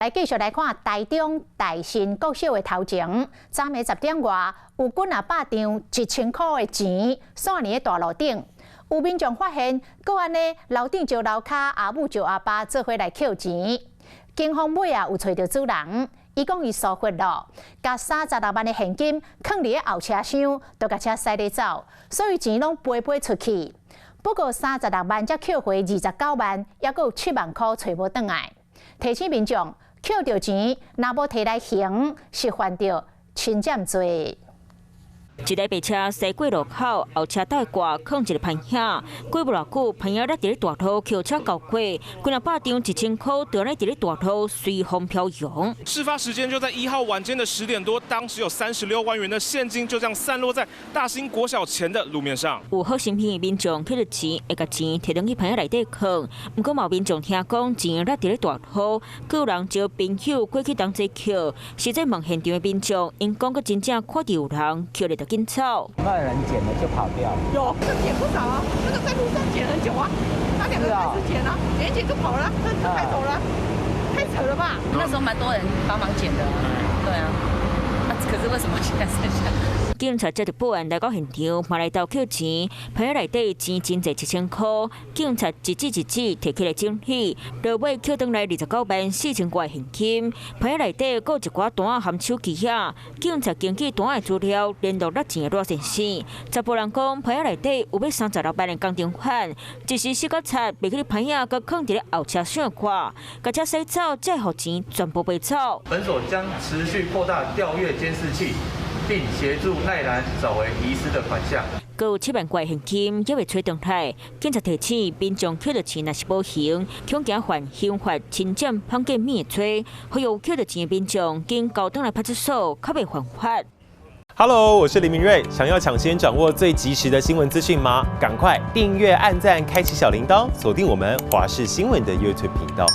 來繼續來看台中大新國小的頭前，昨暝10點外有幾若百張1000箍的錢散佇咧大路頂，有民眾發現，閣按呢樓頂招樓跤，阿母招阿爸做伙來抾錢。警方尾仔有揣著主人，伊講伊疏忽咯，共36萬的現金囥佇咧後車廂，就共車駛咧走，所以錢攏飛飛出去。不過三十六萬才抾回29萬，猶閣有7萬箍揣無轉來。提醒民眾，抾著錢，若無提來還，是犯著侵佔罪。一台白車駛過路口，後車道掛囥一個番仔，過無偌久，番仔咧佇咧大路轎車交過，幾若百張1000箍就按呢佇咧大路隨風飄揚。事發時間就在1號晚間的10點多，當時有36萬元的現金就這樣散落在大興國小前的路面上。有好心的民眾抾著錢，會共錢提轉去番仔內底囥。毋過嘛有民眾聽講錢落佇咧大路，閣有人招朋友過去同齊抾。實際問現場的民眾，𪜶講閣真正看著有人抾咧就緊走。那人撿了就跑掉了。有，這撿不少啊，那個在路上撿很久啊，他兩個開始撿啊，撿一撿就跑了，就開走了，太扯了吧？那時候蠻多人幫忙撿的，對啊，啊，可是為什麼現在剩下？警察接著報案來到現場，嘛來兜抾錢，番仔內底錢真濟1000箍，警察一支一支提起來整理，落尾抾轉來29萬4千外現金。番仔內底閣有一寡單仔含手機仔，警察根據單仔的資料聯絡落錢的賴先生。查埔人講，番仔內底有欲36萬的工程款，一時失甲賊，袂記咧番仔閣囥佇咧後車廂掛，共車駛走，才會予錢全部飛走。本所將持續擴大調閱監視器，並協助賴男找回遺失的款項。閣有7萬塊現金猶未揣轉來，警察提醒民眾抾著錢若是無還，恐驚犯刑法侵佔放假物的罪，呼籲抾著錢的民眾緊交轉來派出所，較袂犯法。 Hello，我是林明瑞，想要搶先掌握最及時的新聞資訊嗎？趕快訂閱、按讚、開啟小鈴鐺，鎖定我們華視新聞的 YouTube 頻道。